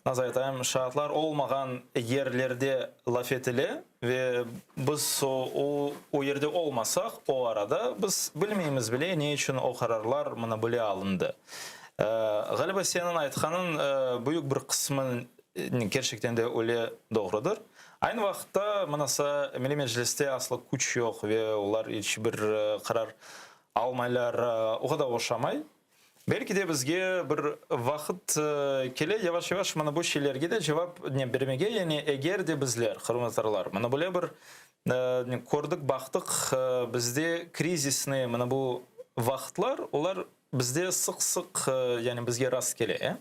Nasıl aytayım, şaatlar olmağan yerlerde laf etile ve biz o o yerde olmasaq, o arada biz bilmeymiz bile, ne içün o qararlar mına böyle alındı. Ğaliba, seniñ aytqanıñ büyük bir qısmı kerçekten de öyle doğrudır. Aynı vaqıtta, mınasa, Milliy Mecliste asla küç yoq ve olar iç bir qarar almaylar, oğa da oşamay. Belki de bizge bir vaqıt kele, yavaş-yavaş mına bu şeylerge de cevap ne bermege, yani eger de bizler, qırımtatarlar, mına böyle bir kördik, baqtıq, bizde krizisnıy mına bu vaqıtlar, olar bizde sıq-sıq, yani bizge rast kele.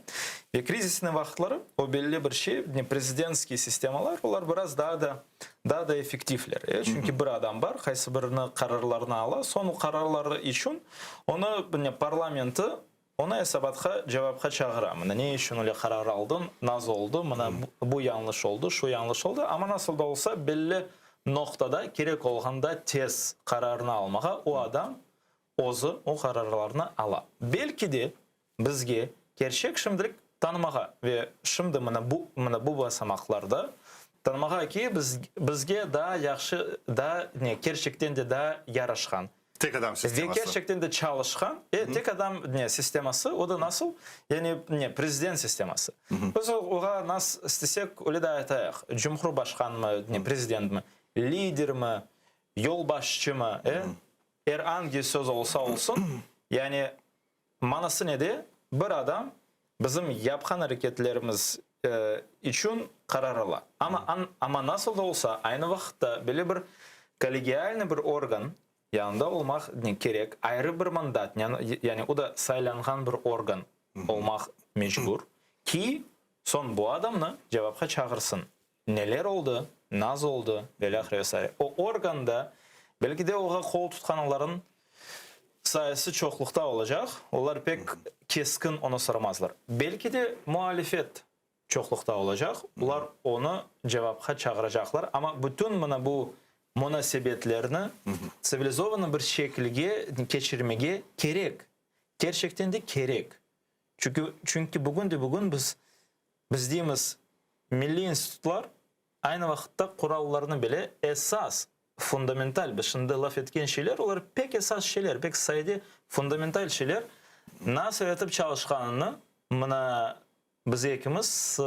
Ve krizisnıy vaqıtları, o belli bir şey, ne prezidentskiy sistemalar, olar biraz daa da, daa da effektivler. Çünki bir adam bar, qaysı birini qararlarnı ala, soñ o qararları içün Onı parlamenti onı esabatqa, cevapqa çağıra. Mına ne içün öyle qarar aldıñ, naz oldı, mına bu yañlış oldı, şu yañlış oldı. Amma nasıl da olsa belli noqtada, kerek olğanda tez qararnı almağa o adam özü o qararlarnı ala. Belki de Bizge kerçek şimdilik tanımağa ve şimdi mına bu, mına bu basamaqlarda tanımağa ki, biz, bizge daa yahşı, daa ne, kerçekten de daa yaraşqan. Tek adam Ve sisteması. kerçekten de çalışqan, e, tek adam ne, sisteması, o da nasıl, yani ne, prezident sisteması. Biz oğa nas istesek, öyle de aytayıq, cumhurbaşqanmı, ne, prezidentmi, lidermi, yolbaşçımı, e, er angi söz olsa olsun. Yani manası nede? Bir adam bizim yapqan areketlerimiz içün qarar ala. Amma, amma nasıl da olsa, aynı vaqıtta belli bir kollegialnıy bir organ yanında olmaq kerek, ayrı bir mandatnen, yani o da saylanğan bir organ olmaq mecbur ki, soñ bu adamnı cevapqa çağırsın. Neler oldı, naz oldı velâhre ve saire. O organda, belki de oğa qol tutqanlarnıñ sayısı çoqluqta olacaq, olar pek keskin onı soramazlar. Belki de mualifet çoqluqta olacaq, olar onı cevapqa çağıracaqlar. Amma bütün mına bu munasebetlerni tsivilizovanıy bir şekilge keçirmege kerek. Kerçekten de kerek. Çünki, çünki bugün de bugün biz Biz deymiz, milliy institutlar aynı vaqıtta qurallarnı bile, esas, fundamental, biz şimdi laf etken şeyler, olar pek esas şeyler, pek sade, fundamental şeyler, nasıl etip çalışqanını mına biz ekimiz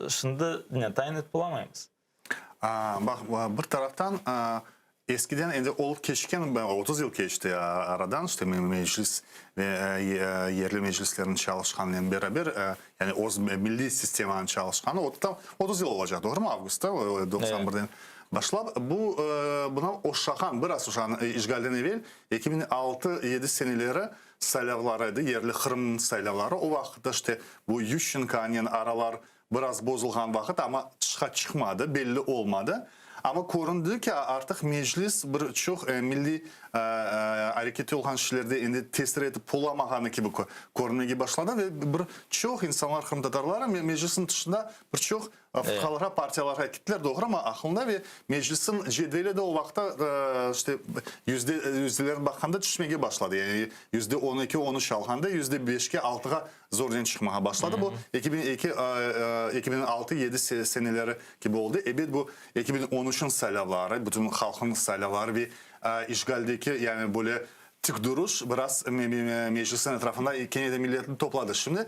şimdi ne tayin etip olamaymız. Baq, bir taraftan, eskiden endi olıp keçken, 30 yıl keçti aradan, işte meclis ve yerli meclislerniñ çalışqanınen beraber, yani öz milliy sistemanıñ çalışqanı, tam 30 yıl olacaq, doğrumı, avgustta, 91-den başlap. Bu, buna oşağan, biraz oşağan işğalden evel, 2006-yedi seneleri saylavlar edi, yerli Qırımnıñ saylavları, o vaqıtta işte bu Yuşçenkonen aralar Biraz bozulğan vaqıt, amma tışqa çıqmadı, belli olmadı. Amma köründi ki, artıq Meclis bir çoq milliy arekette olğan şeylerde endi tesir etip olamağanı kibi körünmege başladı ve bir çoq insanlar, qırımtatarları Meclisniñ tışında bir çoq fırqalarğa, partiyalarğa kettiler, doğrumı, aqlında ve Meclisniñ cedveli de o vaqıtta işte yüzde, yüzdelerni baqqanda tüşmege başladı, yani %12, on üç alğanda %5-ke, altığa Zornen çıqmağa başladı. Bu 2002, 2006, yedi seneleri kibi oldı. Ebet, bu 2013-niñ saylavları, bütün halqnıñ saylavları ve işğaldeki, yani böyle tik duruş biraz Meclisniñ etrafında kene de milletni topladı. Şimdi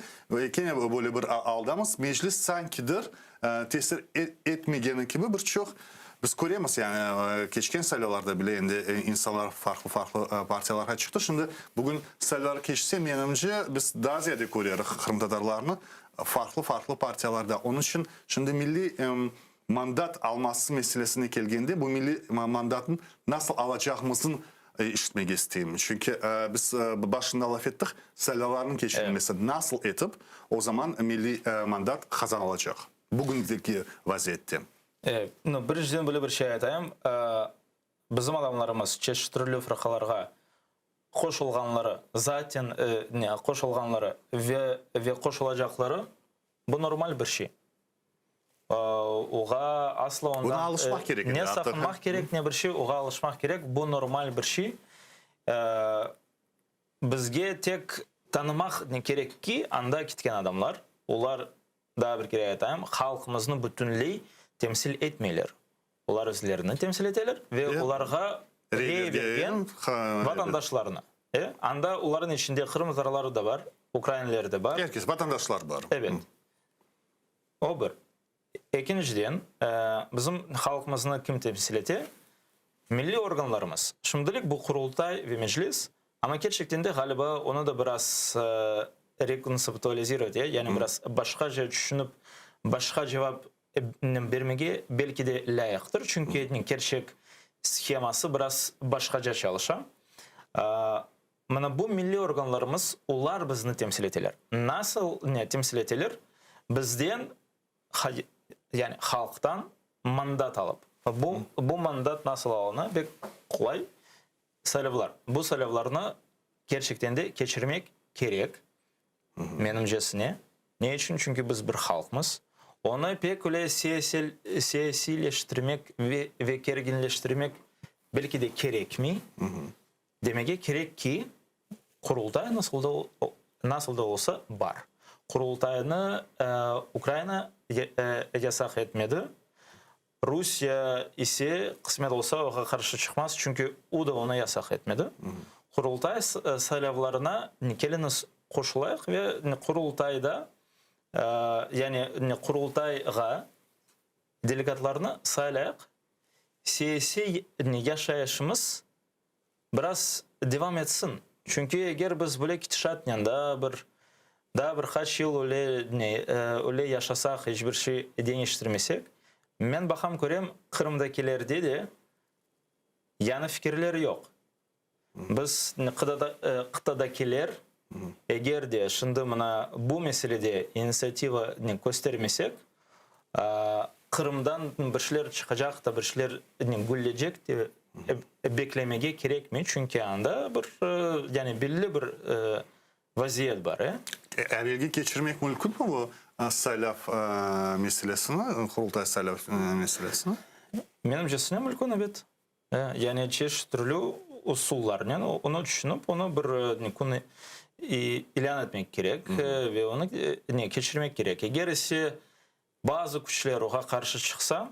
kene böyle bir aldamız. Meclis sankidir tesir etmegeni kibi bir çoq biz köremiz, yani keçken saylavlarda bile endi insanlar farqlı-farqlı partiyalarğa çıqtı. Şimdi bugün saylavlar keçse, menimce, biz daa ziyade körerik qırımtatarlarnı farqlı-farqlı partiyalarda. Onıñ içün şimdi milliy mandat alması meselesine kelgende, bu milliy mandatnı nasıl alacağımıznı işitmege isteyim. Çünki biz başında laf ettik, saylavlarnıñ keçirilmesi nasıl etip o zaman milliy mandat qazanılacaq bugündeki vaziyette? Birinciden böyle bir şey aytayım, bizim adamlarımız çeşit türlü fırqalarğa qoşulğanları, zaten qoşulğanları ve qoşulacaqları, bu normal bir şey. Oğa asla ondan Buna alışmaq kerek ne saqınmaq kerek, ne bir şey, oğa alışmaq kerek, bu normal bir şey. Bizge tek tanımaq kerek ki, anda ketken adamlar, olar, daa bir kere aytayım, halqımıznı bütünley temsil etmeyler. Olar özlerini temsil eteler ve olarğa rey bergen vatandaşlarını. Anda olarnıñ içinde qırımtatarları da bar, ukrainler de bar. Er kes, vatandaşlar bar. Evet. O bir. Ekinciden, bizim halqımıznı kim temsil ete? Milliy organlarımız. Şimdilik bu Qurultay ve Meclis, amma kerçekten de, ğaliba, onı da biraz rekontseptualizirovat, yani biraz başqaca tüşünip, başqa cevap bermege belki de lâyıqtır, çünki kerçek sheması biraz başqaca çalışa. Mına bu milliy organlarımız, olar bizni temsil eteler. Nasıl ne temsil eteler? Bizden, yani halqtan mandat alıp. Bu, bu mandat nasıl alına? Pek qolay, saylavlar. Bu saylavlarnı kerçekten de keçirmek kerek, menimcesine. Ne içün? Çünki biz bir halqmız. Onı pek öyle siyasiyleştirmek ve, ve kerginleştirmek belki de kerekmey. Demege kerek ki, Qurultay nasıl da nasıl da olsa bar. Qurultaynı Ukraina yasaq etmedi, Rusiye ise qısmet olsa oğa qarşı çıqmaz, çünki o da onı yasaq etmedi. Qurultay saylavlarına keliñiz qoşulayıq ve Qurultayda, yani Qurultayğa delegatlarnı saylayıq, siyasiy yaşayışımız Biraz devam etsin. Çünki eger biz böyle ketişatnen daa bir daa bir qaç yıl öyle ne öyle yaşasaq, iç bir şey deñiştirmesek, men baqam körem, Qırımdakilerde de yañı fikirler yoq. Biz qıtadakiler, eger de şimdi mına bu meselede initsiativa köstermesek, Qırımdan bir şeyler çıqacaq da, bir şeyler güllecek de beklemege kerekmey, çünki anda bir, yani belli bir vaziyet bar. Evelge keçirmek mümkünmi bu saylav meselesini, Qurultay saylav meselesini? Menimcesine mümkün, ebet. Yani çeşit türlü usullarnen onı tüşünip, onı bir kün ilân etmek kerek ve onı ne keçirmek kerek. Eger ise bazı küçler oğa qarşı çıqsa,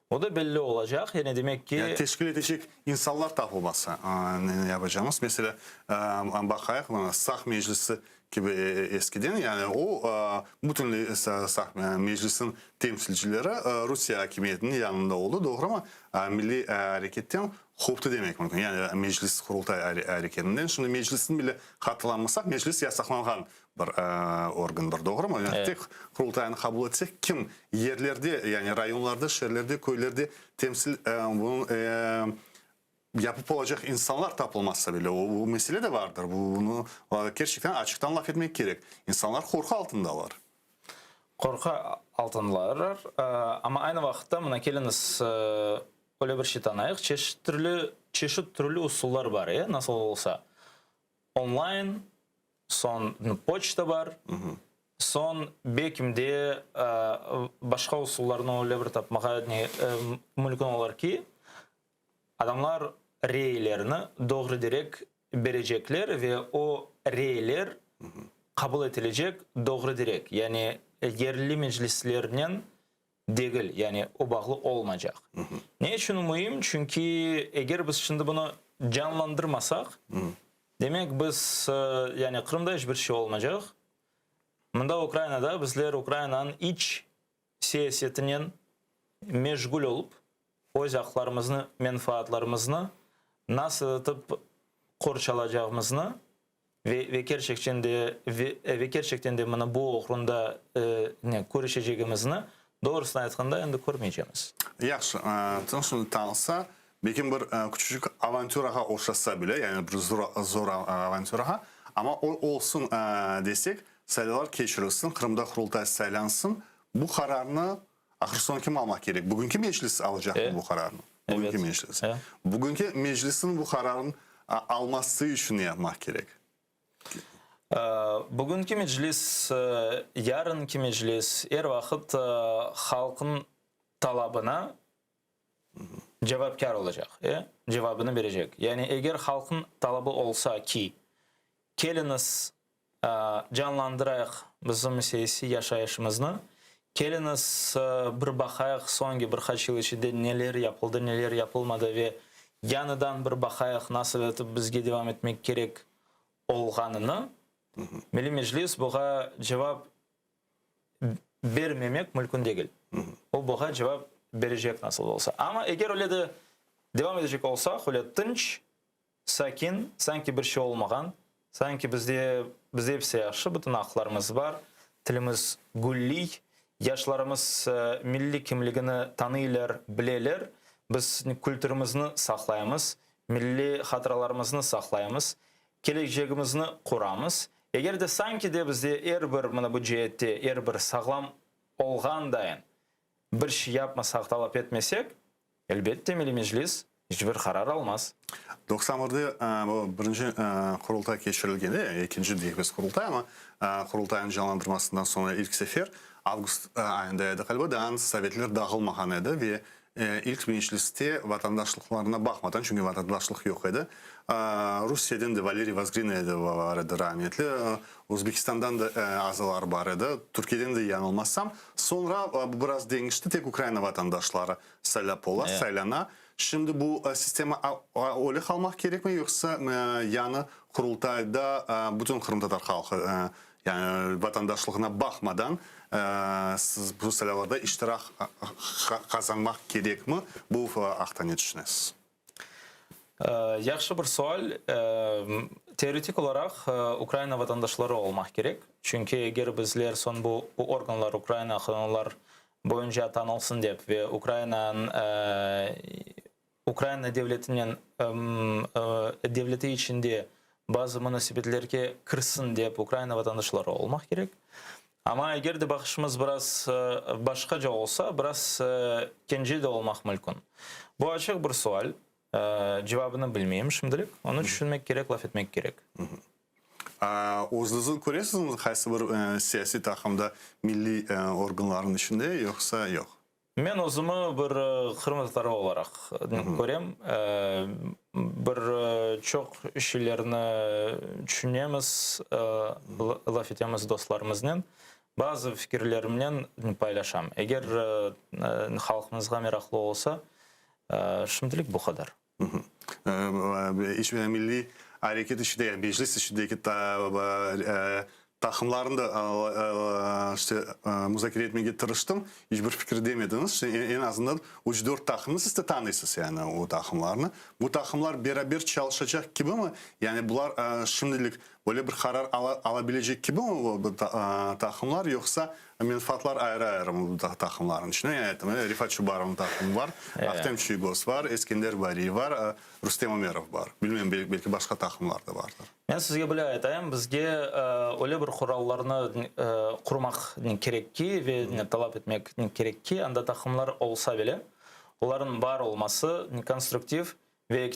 o da belli olacaq. Yani demek ki. Yani teşkil etecek insanlar tapılmasa ne yapacağımız? Meselâ, baqayıq, mına Saq meclisi Kibi eskiden, yani o, bütünley Saq Meclisiniñ temsilcileri Rusiye akimiyetiniñ yanında oldı, doğrumı? Milliy areketten qoptı demek mümkün, yani Meclis, Qurultay areketinden. Şimdi Meclisni bile hatırlamasaq, Meclis yasaqlanğan bir organdır, doğrumı? Yani tek Qurultaynı qabul etsek, kim yerlerde, yani rayonlarda, şeerlerde, köylerde temsil bunıñ Yapıp olacaq insanlar tapılmazsa bile, o, bu mesele de vardır. Bu, bunı kerçekten açıqtan laf etmek kerek. İnsanlar qorqu altındalar. Qorqu altındalar, amma aynı vaqıtta, mına keliñiz, öyle bir şey tanıyıq, çeşit türlü, çeşit türlü usullar bar, e, nasıl olsa, onlayn, soñ poçta bar, soñ belkim de başqa usullarnı öyle bir tapmağa mümkün olar ki, Adamlar reylerini doğru-direkt berecekler ve o reyler qabul etilecek doğru-direkt, yani yerli meclislernen degil, yani o bağlı olmacaq. Ne içün müim? Çünki eger biz şimdi bunı canlandırmasaq, demek biz, yani Qırımda iç bir şey olmacaq, mında Ukrainada bizler Ukrainanıñ iç siyasetinen meşğul olıp, öz aqlarımıznı, menfaatlarımıznı nasıl etip qorçalacağımıznı ve ve kerçekten de ve ve kerçekten de mına bu oğrunda ne körüşecegimizni, doğrusını aytqanda, endi körmeycemiz. Yahşı, şimdi tanısa, belki bir küçücük avantürağa oşasa bile, yani bir zor avantürağa, amma o olsun desek, saylavlar keçirilsin, Qırımda Qurultay saylansın, bu qararnı ahır-soñu kim almaq kerek? Bugünki Meclis alacaqmı bu qararnı? Bugünki Meclis. Bugünki Meclisniñ bu qararnı alması içün ne yapmaq kerek? Bugünki Meclis, yarınki Meclis er vaqıt halqnıñ talabına cevapkâr olacaq, cevabını berecek. Yani eger halqnıñ talabı olsa ki, keliñiz, canlandırayıq bizim siyasiy yaşayışımıznı, keliñiz, bir baqayıq soñki bir qaç yıl içinde neler yapıldı, neler yapılmadı ve yañıdan bir baqayıq nasıl etip bizge devam etmek kerek olğanını, Milliy Meclis buğa cevap bermemek mülkün degil. O buğa cevap berecek nasıl olsa. Amma eger öyle de devam edecek olsaq, öyle tınç, sakin, sanki bir şey olmağan, sanki bizde bizde episi yahşı, bütün aqlarımız bar, tilimiz gülliy, yaşlarımız milliy kimligini tanıylar, bileler, biz kültürimizni saqlaymız, milliy hatıralarımıznı saqlaymız, kelecegimizni quramız. Eger de sanki de bizde er bir mına bu ceette er bir sağlam olğandayın bir şey yapmasaq, talap etmesek, elbette Milliy Meclis iç bir qarar almaz. 91-de bu birinci Qurultay keçirilgende, ekinci deyik biz Qurultay, amma Qurultaynıñ canlandırmasından soñra ilk sefer avgust ayında edi ğaliba, daa sovetler dağılmağan edi ve İlk mecliste vatandaşlıqlarına baqmadan, çünki vatandaşlıq yoq edi, Rusiyeden de Valeriy Vozgrin edi, bar edi rametli, Özbekistandan da azalar bar edi, Türkiyeden de yañılmasam. Soñra bu biraz deñişti, tek Ukraina vatandaşları saylap ola, saylana. Şimdi bu sistema öyle qalmaq kerekmi, yoqsa yañı Qurultayda bütün qırımtatar halqı, Yani vatandaşlığına baqmadan, siz bu saylavlarda iştirak qazanmaq kerekmi? Bu aqta ne tüşünesiz? Yahşı bir sual. Teoretik olaraq, Ukraina vatandaşları olmaq kerek, çünki eger bizler soñ bu organlar Ukraina qanunlar boyunca tanılsın dep ve Ukrainanıñ Ukraina devletinen devleti içinde bazı munasebetlerge kirsin dep Ukraina vatandaşları olmaq kerek. Amma eger de baqışımız biraz başqaca olsa, biraz kence de olmaq mülkün. Bu açıq bir sual. Cevabını bilmeyim şimdilik. Onı tüşünmek kerek, laf etmek kerek. Özüñizni köresiñizmi qaysı bir siyasiy taqımda, milliy organlarnıñ içinde yoqsa yoq? Men özümi bir qırımtatarı olaraq körem. Bir çoq şeylerni tüşünemiz, laf etemiz dostlarımıznen. Bazı fikirlerimnen paylaşam. Eger halqımızğa meraqlı olsa, Şimdilik bu qadar. İç milliy areket içinde, yani Meclis içindeki taqımlarnı da işte muzakere etmege tırıştım. İç bir fikir demediñiz. Eñ azından üç-dört taqımnı siz de tanıysız, yani o taqımlarnı. Bu taqımlar beraber çalışacaq kibimi? Yani bular şimdilik böyle bir qarar alabilecek kibimi bu taqımlar, yoqsa Menfaatlar ayrı-ayrı bu taqımlarnıñ içinde. Yani ayttım, Refat Çubarovnıñ taqımı bar, Ahtem Çiygoz bar, Eskender Bariyev bar, Rustem Umerov bar. Bilmem, belki başqa taqımlar da bardır. Men sizge böyle aytayım, bizge öyle bir qurallarnı qurmaq kerek ki, ve talap etmek kerek ki, anda taqımlar olsa bile, olarnıñ bar olması konstruktiv ve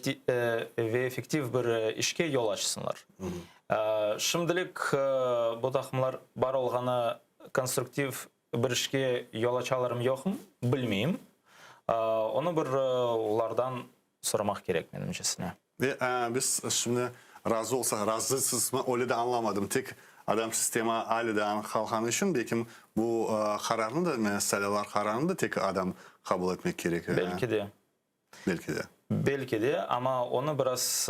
effektiv bir işke yol açsınlar. Şimdilik bu taqımlar bar olğanı konstruktiv bir işke yol açalarmı yoqmı, bilmeyim. Onı bir olardan soramaq kerek, menimcesine. Ve biz şimdi razı olsaq, razısızmı, öyle de añlamadım. Tek adam sistema alâ daa qalğanı içün, belkim bu qararnı da, saylavlar qararını da tek adam qabul etmek kerek. Belki de. Belki de. Belki de, amma onı biraz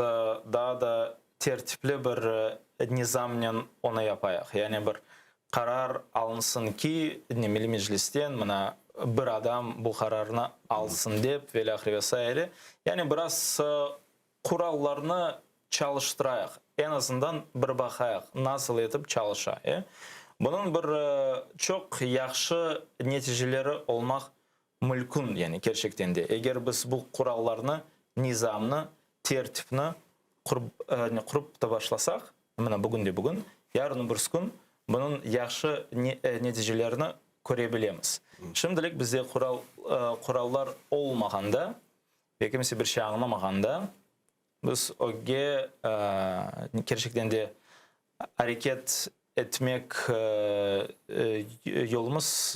daa da tertipli bir nizamnen onı yapayıq. Yani bir qarar alınsın ki, Milliy Meclisten mına bir adam bu qararnı alsın dep, velâhre ve saire. Yani biraz qurallarnı çalıştırayıq, eñ azından bir baqayıq, nasıl etip çalışa. E? Bunıñ bir çoq yahşı neticeleri olmaq Mülkün, yani kerçekten de, eger biz bu qurallarnı, nizamnı, tertipni qurıp ta başlasaq, mına bugün de bugün, yarın-öbürs kün bunıñ yahşı neticelerini köre bilemiz. Şimdilik bizde qural, qurallar olmağanda ve kimse bir şey añlamağanda, biz ögge kerçekten de areket etmek yolumız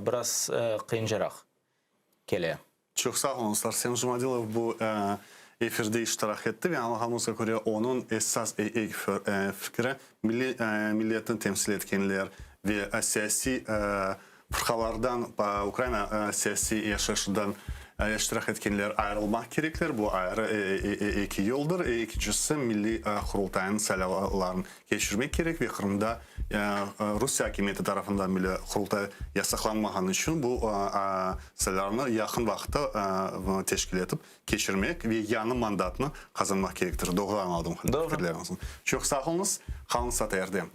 biraz qıyıncaraq kele. Çoq sağ oluñız. Arsen Jumadilov bu efirde iştirak etti ve añlağanımızğa köre, onıñ esas fikri milliy milletni temsil etkenler ve siyasiy Fırqalardan, Ukraina siyasiy yaşayışından iştirak etkenler ayırılmaq kerekler, bu ayrı eki yoldır. Ekincisi, Milliy Qurultaynıñ saylavlarını keçirmek kerek ve Qırımda Rusiye akimiyeti tarafından bile Qurultay yasaqlanmağanı içün bu saylavlarnı yaqın vaqıtta teşkil etip keçirmek ve yañı mandatnı qazanmaq kerektir. Doğru añladım fikirleriñizni. Çoq sağ oluñız. Qalıñ sağ, Erdem.